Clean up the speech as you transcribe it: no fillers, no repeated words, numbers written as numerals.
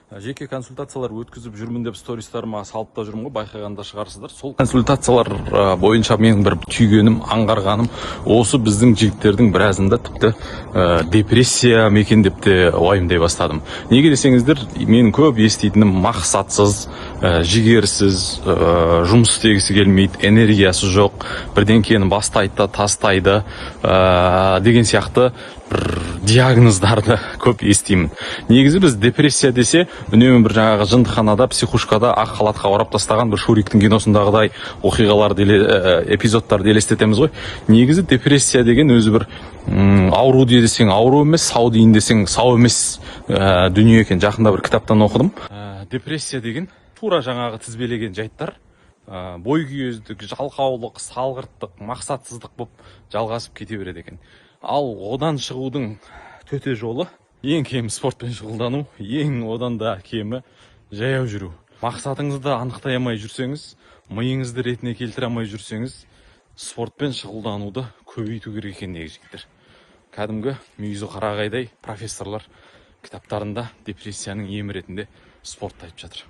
Жеке консультациялар өткізіп жүрмін деп стористарыма салып та жүрмін ғой, байқаған да шығарсыздар. Сол консультациялар бойынша менің бір түйгенім, аңғарғаным, осы біздің жігіттердің біразында тіпті депрессия ма екен деп те уайымдай бастадым. Неге десеңіздер, менің көп еститінім: мақсатсыз, жігерсіз, жұмыс істегісі келмейді, энергиясы жоқ, бірдеңкені бастайды да тастайды деген сияқты бір диагноздарды көп естимін. Негізі біз депрессия десе, үнемі бір жаңағы жындыханада, психушкада ақ халатқа орап тастаған бір Шуриктің киносындағыдай оқиғаларды, эпизодтарды елестетеміз ғой. Негізі депрессия деген өзі бір ауру десең ауру емес, сау дейін десең сау емес дүние екен. Жақында бір кітаптан оқыдым. Депрессия деген тура жаңағы тізбелеген жайттар, бойкүйездік, жалқаулық, салғырттық, мақсатсыздық болып жалғасып кете береді екен. Ал одан шығудың төте жолы: ең кемі спортпен шұғылдану, ең одан да кемі жаяу жүру. Мақсатыңызды анықтай алмай жүрсеңіз, миыңызды ретіне келтіре алмай жүрсеңіз, спортпен шұғылдануды көбейту керек екен негізі, жігіттер. Кәдімгі мүйізі қарағайдай профессорлар кітаптарында депрессияның емі ретінде спортты айтып жатыр.